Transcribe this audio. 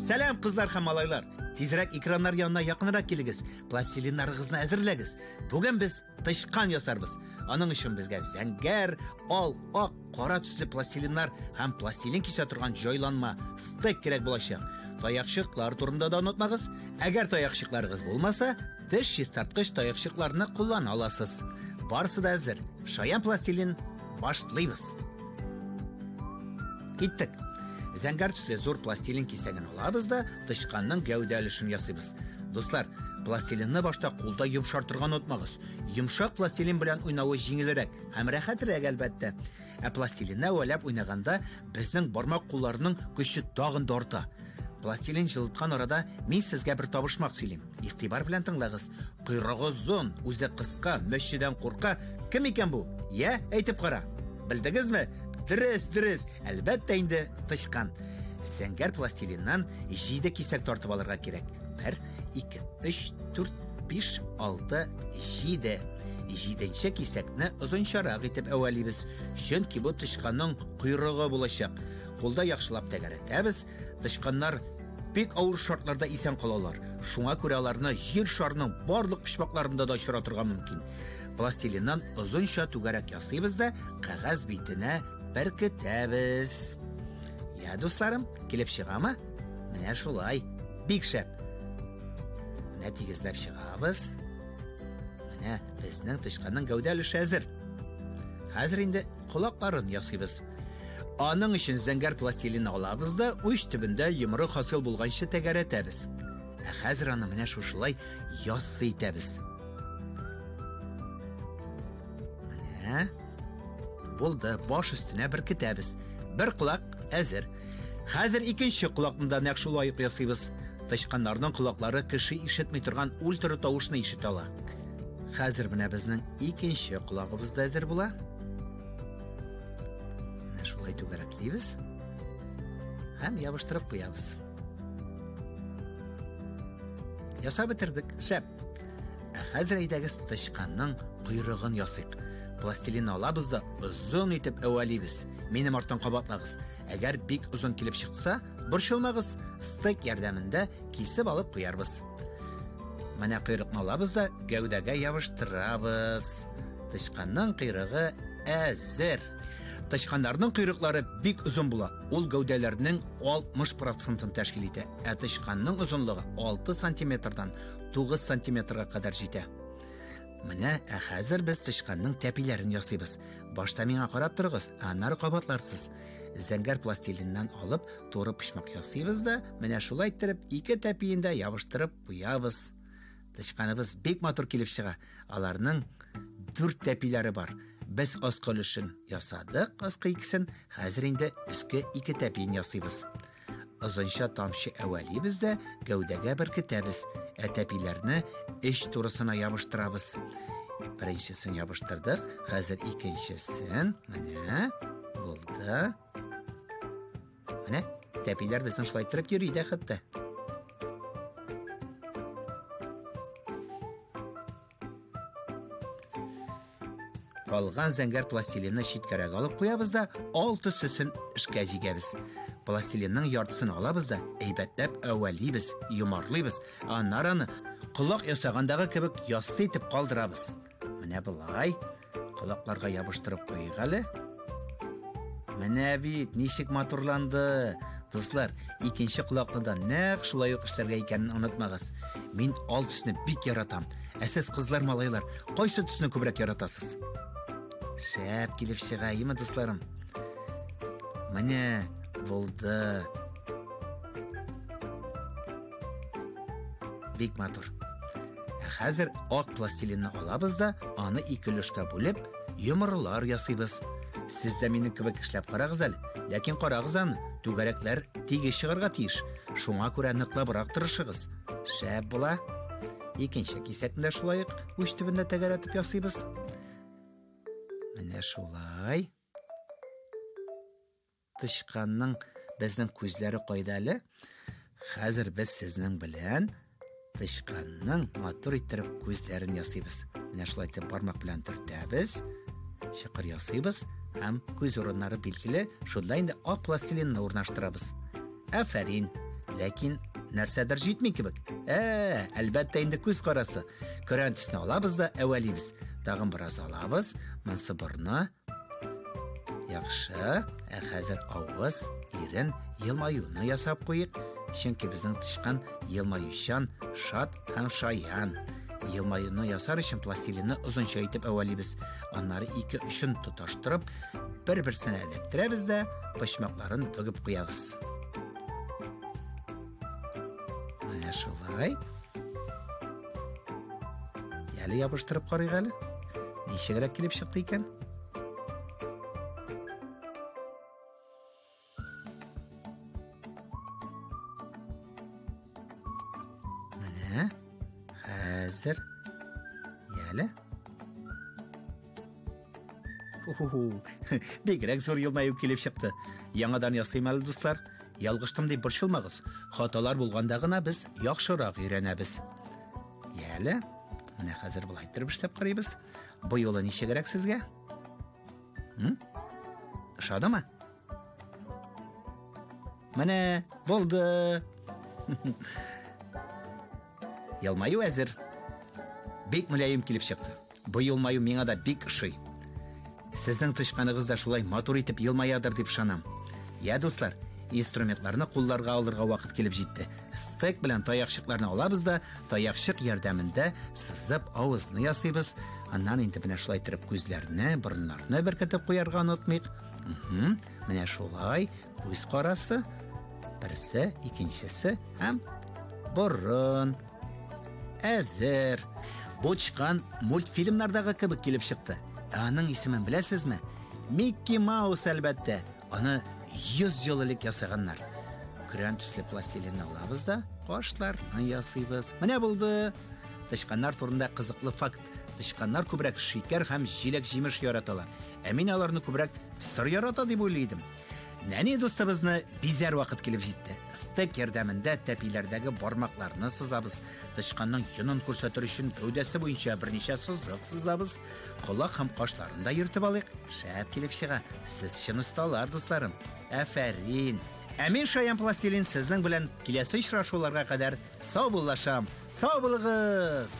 Сәлам, кызлар һәм малайлар! Тизрәк экраннар янына якынрак килегез, пластилиннарыгызны әзерләгез. Бүген без тычкан ясарбыз. Аның өчен безгә зәңгәр, ал, ак, кара төсле пластилиннар һәм пластилин кисә торган җайланма, стек кирәк булачак. Таякчыклар турында да онытмагыз. Әгәр таякчыкларыгыз булмаса, теш чистарткыч таякчыкларны куллана аласыз. Барысы да әзер. Шаян пластилин башлыйбыз. Киттек. Зәңгәр төсле зур пластилин кисәген алабыз да, тычканның гәүдә өлешен ясыйбыз. Дуслар, пластилинны башта кулда йомшартырга онытмагыз. Йомшак пластилин белән уйнавы җиңелрәк һәм рәхәтрәк, әлбәттә. Ә пластилинны әвәләп уйнаганда безнең бармак кулларының көче тагын да арта. Пластилин җылыткан арада мин сезгә бер табышмак сөйлим. Игътибар белән тыңлагыз. Койрыгы озын, үзе кыска, мәчедән курка. Кем икән бу? Я, әйтеп кара. Белдегезме? Дөрес, дөрес. Әлбәттә инде тычкан. Зәңгәр пластилиннан 7 кисәк тартып алырга кирәк. 1, 2, 3, 4, 5, 6, 7. Җиденче кисәкне озынчарак итеп әвәлибез, чөнки бу тычканның койрыгы булачак. Кулда яхшылап тәгәрәтәбез. Тычканнар бик авыр шартларда исән калалар. Шуңа күрә аларны җир шарының барлык почмакларында да очратырга мөмкин. Пластилиннан озынча түгәрәк ясыйбыз да кәгазь битенә беркетәбез. Я, дусларым, килеп чыгамы? Менә шулай. Бик шәп. Менә тигезләп чыгабыз. Менә безнең тычканның гәүдә өлеше әзер. Хәзер инде колакларын ясыйбыз. Аның өчен зәңгәр пластилин алабыз да уч төбендә йомры хасил булганчы тәгәрәтәбез. Ә хәзер аны менә шушылай яссы итәбез. Менә булды, баш өстенә беркетәбез. Бер колак әзер. Хәзер икенче колакны да нәкъ шулай ук ясыйбыз. Тычканнарның колаклары кеше ишетми торган ультра тавышны ишетә ала. Хәзер менә безнең икенче колагыбыз да әзер була. Менә шулай түгәрәклибез һәм ябыштырып куябыз. Ясап бетердек. Шәп. Ә хәзер әйдәгез тычканның койрыгын ясыйк. Пластилин алабыз да озын итеп әвәлибез. Минем арттан кабатлагыз. Әгәр бик озын килеп чыкса, борчылмагыз, стек ярдәмендә кисеп алып куярбыз. Менә койрыкны алабыз да гәүдәгә ябыштырабыз. Тычканның койрыгы әзер. Тычканнарның койрыклары бик озын була. Ул гәүдәләрнең 60%-ын тәшкил итә. Ә тычканның озынлыгы 6 сантиметрдан 9 сантиметрга кадәр җитә. Менә, ә хәзер без тычканның тәпиләрен ясыйбыз. Башта миңа карап торыгыз, ә аннары кабатларсыз. Зәңгәр пластилиннан алып, туры почмак ясыйбыз да, менә шулай иттереп, ике тәпиен дә ябыштырып куябыз. Тычканыбыз бик матур килеп чыга. Аларның дүрт тәпиләре бар. Без аскы өлешен ясадык, аскы икесен, хәзер инде өске ике тәпиен ясыйбыз. Озынча тамчы әвәлибез дә гәүдәгә беркетәбез, ә тәпиләрне эч турысына ябыштырабыз. Беренчесен ябыштырдык, хәзер икенчесен. Менә булды. Менә тәпиләр безнең шулай иттереп йөри дә хәтта. Калган зәңгәр пластилинны читкәрәк алып куябыз да, ал төслесен эшкә җигәбез. Пластилинның яртысын алабыз да, әйбәтләп әвәлибез, йомарлыйбыз. Аннары аны колак ясагандагы кебек яссы итеп калдырабыз. Менә болай колакларга ябыштырып куйыйк әле. Менә бит, ничек матурланды. Дуслар, икенче колакны да нәкъ шулай ук эшләргә икәнен онытмагыз. Мин ал төсне бик яратам. Ә сез, кызлар, малайлар, кайсы төсне күбрәк яратасыз? Шәп килеп чыга, име, дусларым? Менә булды. Бик матур. Ә хәзер ак пластилинны алабыз да, аны ике өлешкә бүлеп, йомрылар ясыйбыз. Сез дә минем кебек эшләп карагыз әле. Ләкин карагыз аны, түгәрәкләр тигез чыгарга тиеш. Шуңа күрә ныклабрак тырышыгыз. Шәп була. Икенче кисәкне дә шулай ук уч төбендә тәгәрәтеп ясыйбыз. Менә шулай. Тычканның безнең күзләре кайда әле? Хәзер без сезнең белән тычканның матур иттереп күзләрен ясыйбыз. Менә шулай итеп бармак белән төртәбез, чокыр ясыйбыз һәм күз урыннары билгеле, шунда инде ак пластилинны урнаштырабыз. Афәрин! Ләкин нәрсәдер җитми кебек. Әлбәттә инде күз карасы. Көрән төсне алабыз да әвәлибез. Тагын бераз алабыз. Монсы борны. Яхшы. Ә хәзер авыз, ирен, елмаюны ясап куйык. Чөнки безнең тычкан елмаючан, шат һәм шаян. Елмаюны ясар өчен пластилинны озынча итеп әвәлибез. Аннары ике очын тоташтырып, бер-берсенә эләктерәбез дә почмакларын бөгеп куябыз. Менә шулай. Әле ябыштырып карыйк әле. Ничегрәк килеп чыкты икән? Менә хәзер. Яле. Ху-ху-ху. Бигрәк зур елмаю килеп чыкты. Яңадан ясыйм әле, дуслар. Ялгыштым дип борчылмагыз. Хаталар булганда гына без яхшырак өйрәнәбез. Яле. Менә хәзер болай иттереп эшләп карыйбыз. Бу юлы ничегрәк сезгә? Ошадымы? Менә булды. Елмаю әзер. Бик мөлаем килеп чыкты. Бу елмаю миңа да бик ошый. Сезнең тычканыгыз да шулай матур итеп елмаядыр дип ышанам. Я, дуслар, инструментларны кулларга алырга вакыт килеп җитте. Стек белән таякчыкларны алабыз да, таякчык ярдәмендә сызып авызны ясыйбыз. Аннан инде менә шулай итеп күзләрне, борыннарны беркетеп куярга онытмыйк. Менә шулай күз карасы, берсе, икенчесе һәм борын. Әзер. Бу тычкан мультфильмнардагы кебек килеп чыкты. Ә аның исемен беләсезме? Микки Маус, әлбәттә. Аны 100 ел элек ясаганнар. Көрән төсле пластилинны алабыз да, кашларны ясыйбыз. Менә булды. Тычканнар турында кызыклы факт. Тычканнар күбрәк шикәр һәм җиләк-җимеш яраталар. Ә мин аларны күбрәк сыр ярата дип уйлый идем. Нәни дустыбызны бизәр вакыт килеп җитте. Стек ярдәмендә тәпиләрдәге бармакларны сызабыз. Тычканның йонын күрсәтер өчен гәүдәсе буенча берничә сызык сызабыз. Колак һәм кашларын да йөртеп алыйк. Шәп килеп чыга. Сез чын осталар, дусларым. Афәрин. Ә мин Шаян Пластилин сезнең белән киләсе очрашуларга кадәр саубуллашам. Сау булыгыз!